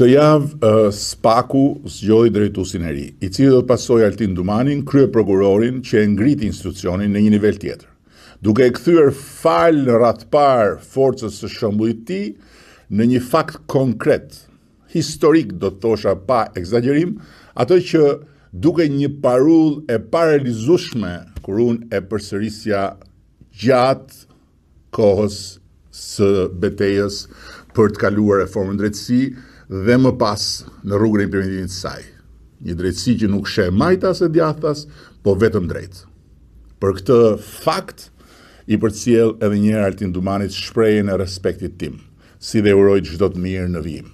Këtë javë SPAK-u zgjodhi drejtuesin e ri, i cili do të pasojë Altin Dumanin, kryeprokurorin që e ngriti institucionin në një nivel tjetër. Duke e kthyer falë në radhë të parë forcës së shembullit të tij, në një fakt konkret, historik do të thosha pa ekzagjerim, atë që dukej një parullë e parealizueshme kur unë e përsërisja gjatë kohës së betejës për të kaluar reformën në drejtësi dhe më pas në rrugën e implementimit të saj. Një drejtësi që nuk sheh majtas e djathtas, po vetëm drejt. Për këtë fakt i përcjell edhe një herë Altin Dumanit shprehjen e respektit tim. si dhe i uroj çdo të mirë në vijim.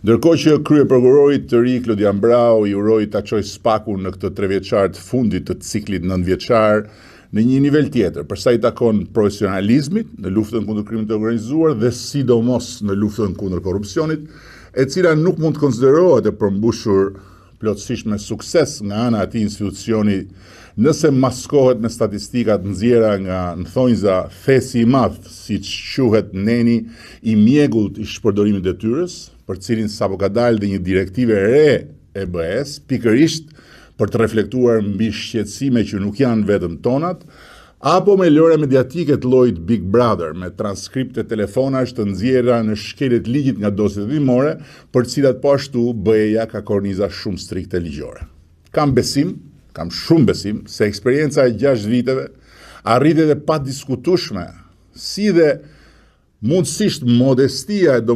Ndërkohë që kryeprokurorit të ri Klodian Braho i uroj ta çojë SPAK-un në këtë trevjeçar të fundit të ciklit nëntëvjeçar në një nivel tjetër, për sa i takon profesionalizmit në luftën kundër krimit të organizuar dhe sidomos në luftën kundër korrupsionit, e cila nuk mund të konsiderohet e përmbushur plotësisht me sukses nga ana e atij institucioni nëse maskohet me statistika të nxjerra nga në thonjza thesi i madh, siç quhet neni i mjegullt i shpërdorimit të detyrës, për të cilin sapo ka dalë dhe një direktivë e re e BE-së, pikërisht për të reflektuar mbi shqetësime që nuk janë vetëm tonat, Apo me lojëra mediatike të llojit Big Brother, me transkripte telefonash të nxjerra në shkelje të ligjit nga dosjet hetimore, për të cilat po ashtu BE-ja ka korniza shumë strikte ligjore. Kam besim, kam shumë besim, se eksperienca e 6 viteve, arritjet e padiskutueshme, si dhe mundësisht modestia e.